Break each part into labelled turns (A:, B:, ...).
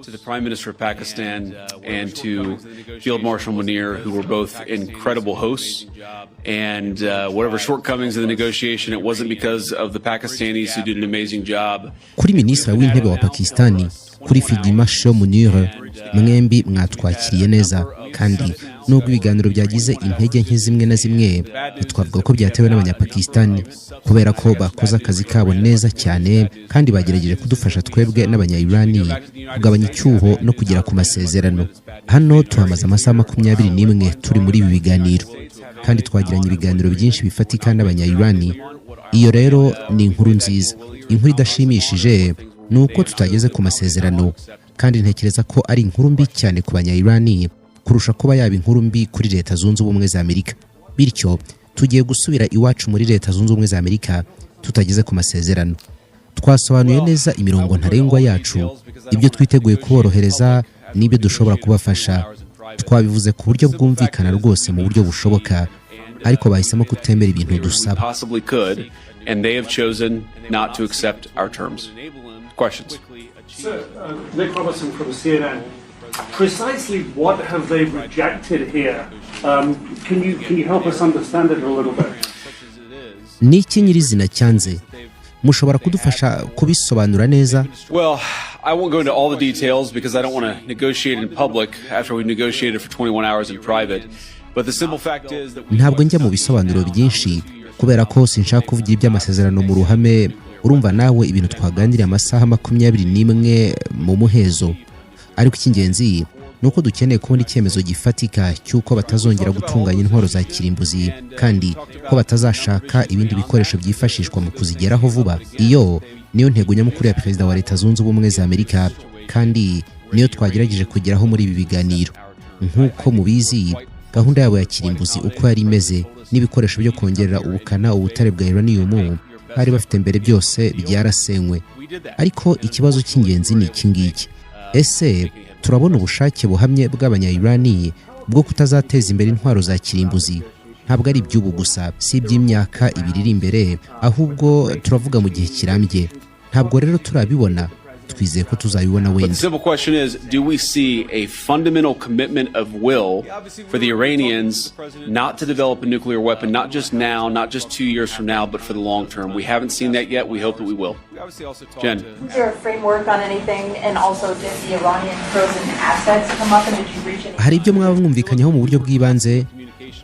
A: To the Prime Minister of Pakistan and to Field Marshal Munir, who were both incredible hosts. And whatever shortcomings in the negotiation, it wasn't because of the Pakistanis, who did an amazing job.
B: Kuri Minisitiri w'Intebe wa Pakistani, kuri Field Marshal Munir, mwembi mwatwakiriye neza, kandi nubwo ibiganiro byagize intege nke zimwe na zimwe, ntitwavuga ko byatewe n'Abanyapakistani, kubera ko bakoze akazi kabo neza cyane kandi bagerageje kudufasha twebwe n'Abanya-Irani kugabanya icyuho no kugera ku masezerano. Hano tuhamaze amasaha 21 turi muri ibi biganiro, kandi twagiranye ibiganiro byinshi bifatika n'Abanya-Irani. Iyo rero ni inkuru nziza. Inkuru idashimishije ni uko tutageze ku masezerano, kandi ntekereza ko ari inkuru mbi cyane ku Banya-Irani kurusha kuba yaba inkuru mbi kuri Leta Zunze Ubumwe za Amerika. Bityo tugiye gusubira iwacu muri Leta Zunze Ubumwe za Amerika tutageze ku masezerano. Twasobanuye neza imirongo ntarengwa yacu, ibyo twiteguye kuborohereza n'ibyo dushobora kubafasha. Twabivuze ku buryo bwumvikana rwose mu buryo bushoboka, ariko bahisemo kutemera ibintu dusaba.
A: Possibly could, and they have chosen not to accept our terms. Questions?
C: Sir, Nick Robertson from CNN. Precisely what have they rejected here? Can you help us understand it a little bit?
B: Ni iki nyirizina cyanze? Mushobora kudufasha kubisobanura neza?
A: Well, I won't go into all the details because I don't want to negotiate in public after we negotiated for 21 hours in private. But the simple fact is that we
B: Ntabwo njya mu bisobanuro byinshi kubera ko sinshaka kuvugira iby'amasezerano mu ruhame. Urumva nawe, ibintu twaganiriye amasaha 21 mu muhezo. Ariko icy'ingenzi ni uko dukeneye kubona icyemezo gifatika cy'uko batazongera gutunganya intwaro za kirimbuzi, kandi ko batazashaka ibindi bikoresho byifashishwa mu kuzigeraho vuba. Iyo niyo ntego nyamukuru ya Perezida wa Leta Zunze Ubumwe za Amerika, kandi niyo twagerageje kugeraho muri ibi biganiro. Nk'uko mubizi, gahunda yabo ya kirimbuzi uko yari imeze n'ibikoresho byo kongerera ubukana ubutare bwa uranium bari bafite mbere, byose byarasenywe. Ariko ikibazo cy'ingenzi ni iki ngiki: ese turabona ubushake buhamye bw'Abanya-Irani bwo kutazateza imbere intwaro za kirimbuzi? Ntabwo ari iby'ubu gusa, si iby'imyaka 2 iri imbere, ahubwo turavuga mu gihe kirambye. Ntabwo rero turabibona. Twizeye ko tuzabibona
A: But the
B: wenda.
A: simple question is, do we see a fundamental commitment of will for the Iranians not to develop a nuclear weapon, not just now, not just 2 years from now, but for the long term? We haven't seen that yet. We hope that we will. Jen.
D: Was there a framework on anything? And also, did the Iranian frozen assets come up, and did you reach any?
B: Hari ibyo mwaba mwumvikanyeho mu buryo bw'ibanze?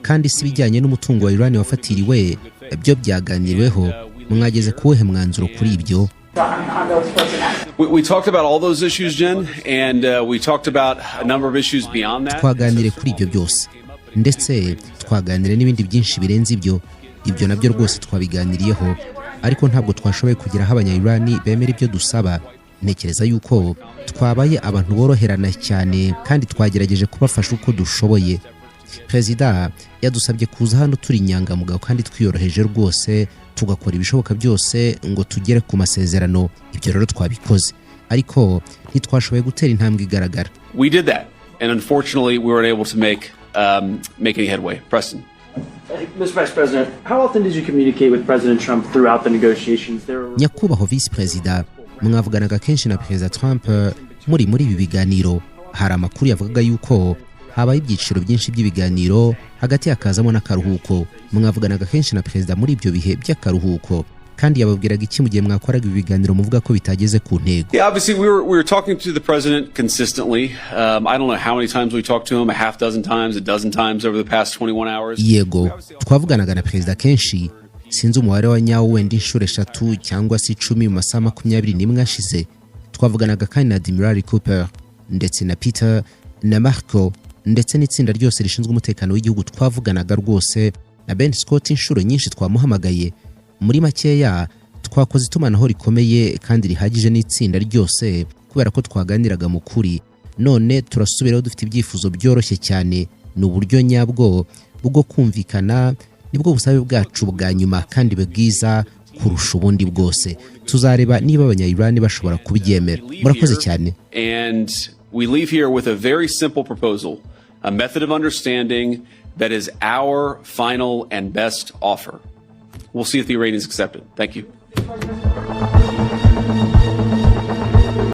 B: Kandi si ibijyanye n'umutungo wa Iran wafatiriwe, byo byaganiriweho? Mwageze ku wuhe mwanzuro kuri ibyo?
D: On those frozen assets?
A: We talked about all those issues, Jen, and we talked about a number of issues beyond that.
B: Twaganiriye kuri ibyo byose, ndetse twaganiriye n'ibindi byinshi birenze ibyo. Ibyo nabyo rwose twabiganiriyeho, ariko ntabwo twashoboye kugera aho Abanya-Irani bemera ibyo dusaba. Ntekereza yuko twabaye abantu boroherana cyane kandi twagerageje kubafasha uko dushoboye. Perezida yadusabye kuza hano turi inyangamugayo kandi twiyoroheje rwose, tugakora ibishoboka byose ngo tugere ku masezerano. Ibyo rero twabikoze, ariko ntitwashoboye gutera intambwe igaragara.
A: We did that, and unfortunately, we weren't able to make any headway. Preston.
E: Mr. Vice President, how often did you communicate with President Trump throughout the negotiations? There were
B: Nyakubahwa Visi Perezida, mwavuganaga kenshi na Perezida Trump muri ibi biganiro? Hari amakuru yavugaga yuko habaye ibyiciro byinshi by'ibiganiro, hagati hakazamo n'akaruhuko. Mwavuganaga kenshi na perezida muri ibyo bihe by'akaruhuko? Kandi yababwiraga iki mu gihe mwakoraga ibi biganiro muvuga ko bitageze ku ntego?
A: Yeah, obviously we were talking to the president consistently. I don't know how many times we talked to him, a half dozen times, a dozen times over the past 21 hours.
B: Yego, twavuganaga na perezida kenshi. Sinzi umubare wa nyawo, wenda inshuro eshatu cyangwa se 10 mu masaha 21 ashize. Twavuganaga kandi na Admiral Cooper ndetse na Peter na Marco ndetse n'itsinda ryose rishinzwe umutekano w'igihugu. Twavuganaga rwose na Ben Scott, inshuro nyinshi twamuhamagaye. Muri makeya, twakoze itumanaho rikomeye kandi rihagije n'itsinda ryose kubera ko twaganiraga mu kuri. None turasubiraho dufite ibyifuzo byoroshye cyane. Ni uburyo nyabwo bwo kumvikana, nibwo busabe bwacu bwa nyuma kandi bwiza kurusha ubundi bwose. Tuzareba niba Abanya-Iran bashobora kubyemera. Murakoze cyane.
A: And we leave here with a very simple proposal, a method of understanding that is our final and best offer. We'll see if the Iranians accept it. Thank you.